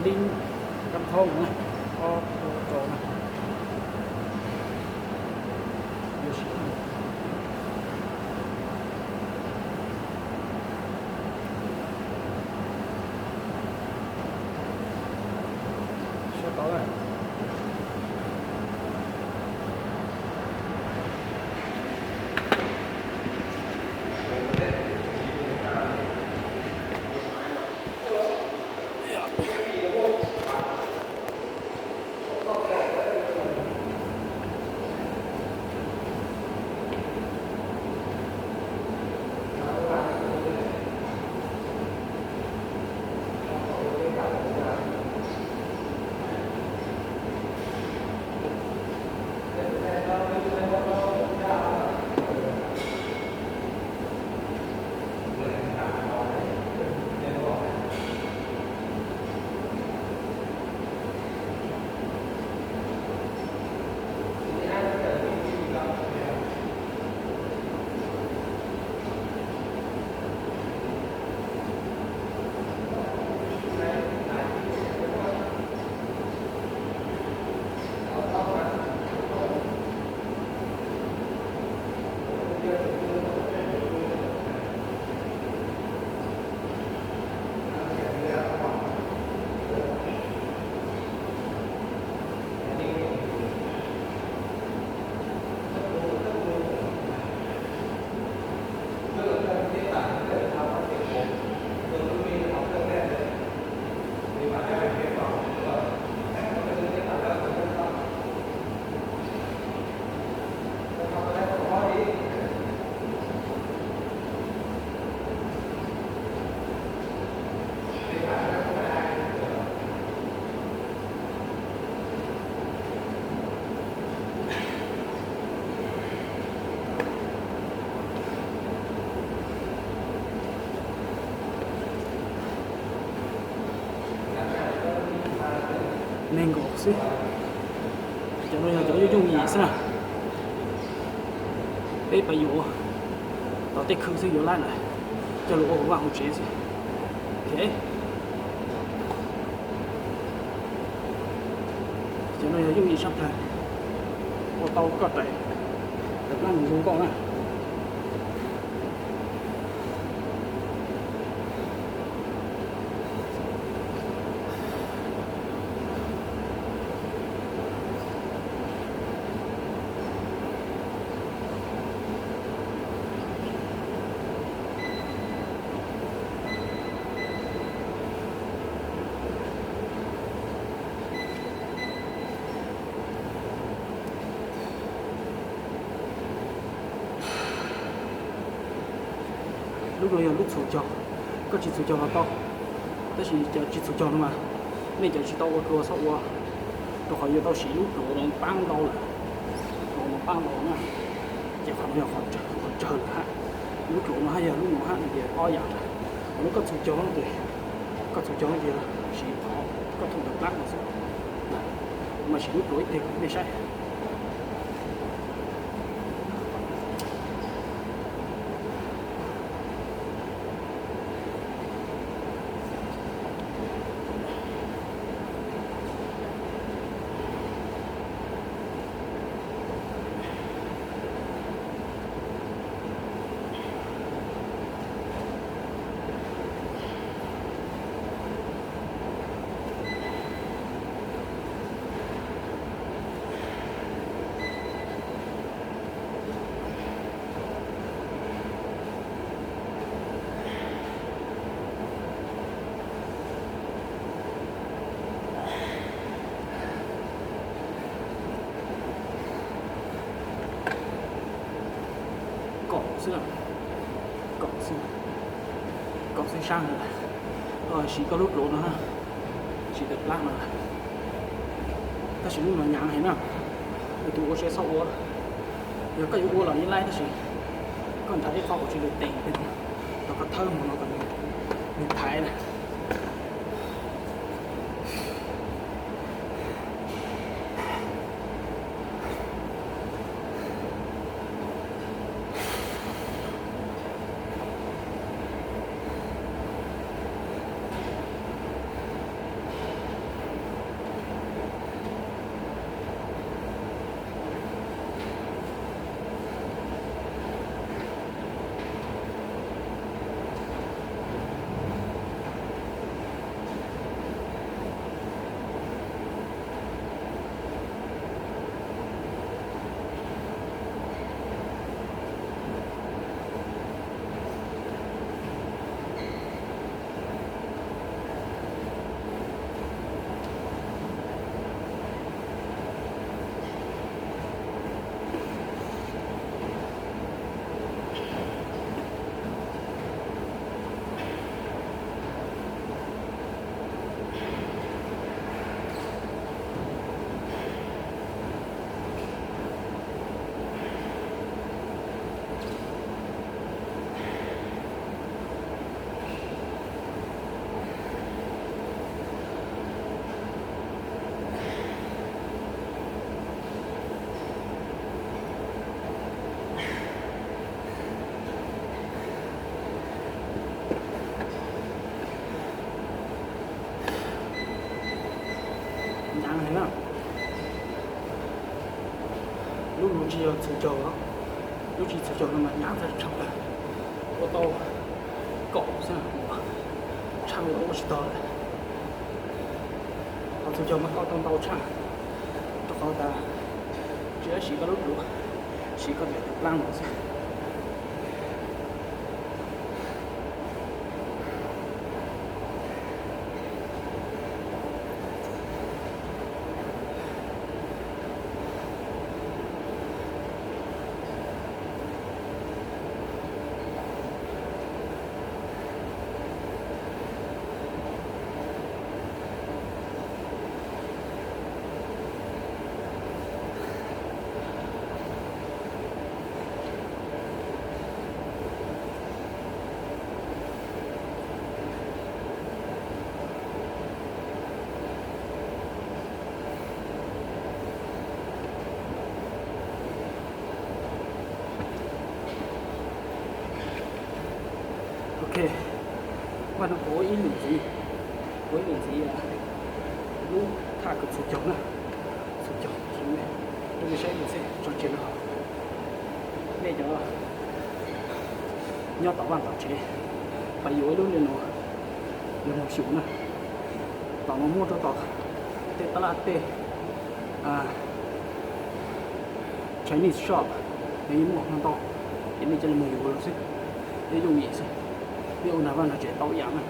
Lib kab thoob na, ob rau na. Sab tod na. Nees nkaum xwb. Cov no yog cov yooj yooj yim xwb na. Peb pais yuav tau tej khw xwb yuav lab na, coj los ua vaj hauv tsev xwb. Ok. Cov no yog yooj yim tshaj plaws, ua tau koj raws tus plab mus zoo nkauj na. Lub no yog lub txhum caug, koj tsis txhum caug los tau, tab sis cov tsis txhum caug no mas nej cov tsis tau ua dua txhob ua, rau qhov yuav tau siv lub pluav no pab ntau lawm, pluav no pab ntau na. Ces qhov no yog qhov tsawg lawm hab, lub pluav no hab yog lub no hab no ces ob yam lawm. Qhov no koj txhum caug no ces, koj txhum caug no ces siv qhov koj thum tus plab no xwb, mas siv lub pluav ib teg nej saib. Kaum xwb, kaum xwb, kaum xwb sab heev. Siv koj lub pluav no, siv tus plab no, tab sis lub no hnyav heev na, yog tus ua tsev txhob ua. Yog koj yuav ua los yeej laib tab sis koj nrhiav ib qho uas tsis lwj teem rau qhov thawb mus no kom nws thaiv na. Hnyav heev na. Lub lug tsis yog txhua caug, lub tsis txhua caug no mas hnyav tshaj plaws. Ua tau kaum xwb, tshaj li ua tsis tau lawm. Qhov txhua caug mas koj tau ntau tshaj, rau qhov tas tsis dab siv koj lub duav, siv koj tes plab no xwb. Ok, mas no kuv ua ib lwm ntxiv, ua ib lwm ntxiv lub thaj kws txhua caug na, txhua caug, nej saib ib lwm xwb tso tseg na. Nej cov nyob tom vaj tom tsev, pab yuav ib lub li no, lub no xyum na, tom no muaj rau tom tej tab laj tej Chinese shop, nws yeej muaj ntau, ces nej cia li mus yuav los xwb, yooj yim xwb, nej ua nram vaj nram tsev tau ib yam na.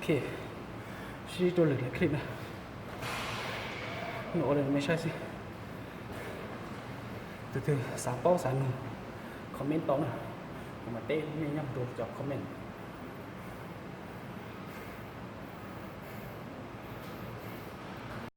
Ok, sib rau lwm lwm clip na, no ua li nej saib xwb. Tus twg xav paub xav nug comment tau na, kuv mam teb nej nyob rau cov comment.